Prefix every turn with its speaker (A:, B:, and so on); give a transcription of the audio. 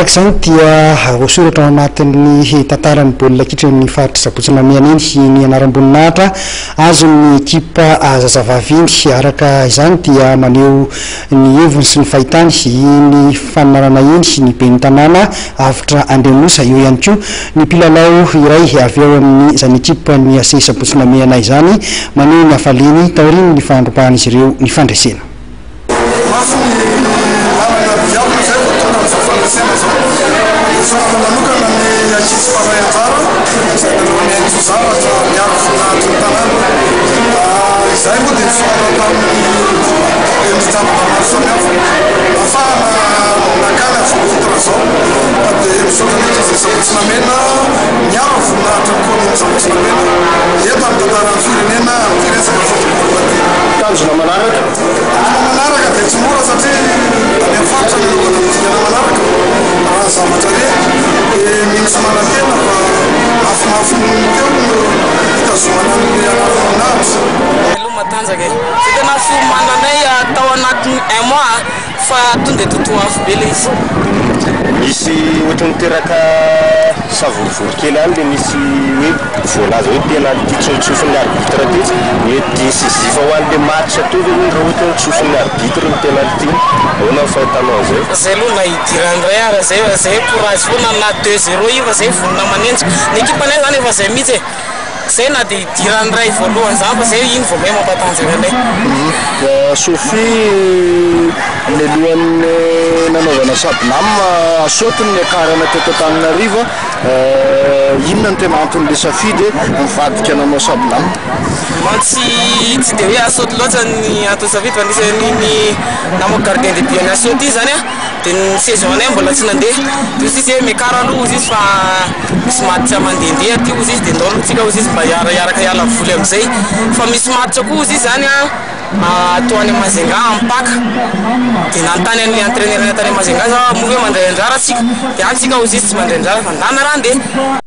A: Araka izany dia voasoratra ao anatin'ny tantaran'ny baolina kitra eny amin'ny faritra Sabotsy Namehana iny ny anaram-boninahitra azon'ny ekipa zazavavy iny. Araka izany dia maneho ny heviny sy ny fahitany iny faninanana iny ny ben'ny tanàna Avotra Andriamosa. Eo ihany koa ny mpilalao iray avy ao amin'izany ekipan'ny AC Sabotsy Namehana izany maneho ny hafaliany taorian'ny fandrobahan'izy ireo ny fandresena.
B: Mafy ny lalana diavina izay vao tonga amin'izao fandresena izao. Isaorana manokana ny ankizy mpandray anjara izay nanao ny ainy tsy ho zavatra niaro voninahitry ny tanàna. Izahay moa dia nisoratra tamin'ny dia nisy zavatra maro samihafa nahafahana nakana izao titre izao fa dia misaotra ny ankizy Sabotsy Namehana niaro ny voninahitry ny kaominina Sabotsy Namehana eto amin'ny tantaran'ny firenena amin'ity resaka football ity.
C: Tanjona manaraka.
B: Tanjona manaraka dia tsy mora satria any amin'ny faritra ny anaovana ny dingana manaraka. Raha ny zavatra re dia mino sy manantena fa mafimafy noho ny teo no hitazomana an'ilay anaram-boninahitra.
D: Aloha matanjaka e! Zay tena fiomananay tao anatin'ny un mois fa tonga dia totoafo be le izy.
C: Misy ohatran'ny niteraka savorovoro kely ihany le nisy hoe voalaza hoe penalty tsy notsofin'ny arbitre tetsy, mety décisif ho an'le match teo ve hono raha ohatra hoe notsofin'ny arbitre ny penalty iny? Ahoana ny fahitanao an'izay?
D: Zay aloha na hidirany ray ara zay fa zay courage foana na deux zéro io fa zay vonona manenjika, ny ekipanay zany efa zay mihitsy e! Zay na dia hidiran'ny ray voalohany zany fa zay iny vao may mampatanjaka anay.
C: Sophie, mialohan'ny nanaovana Shabnam Asoty ny niakarana teto Antananarivo, inona no tena anton'ilay safidy nivadika nanao Shabnam?
D: Mantsy tsy dia hoe Asoty loatra ny anton'ny safidy fa anisan'ny namako gardien de but an'i Asoty iny zany an. Dia ny saison anay mbola tsy nandeha. Dia hozy izy hoe miakara aloha hozy izy fa misy match mandehandeha aty hozy izy dia ndao aloha tsika hozy izy mba hiara hiaraka hiala voly amin'izay. Fa misy match koa hozy izy zany an atao any Majunga amin'ny Paka. Dia nanontany an'ilay entraineur-nay tany Majunga za moa ve mandray anjara tsika? Dia any tsika hozy izy tsy mandray anjara fa ndana raha handeha.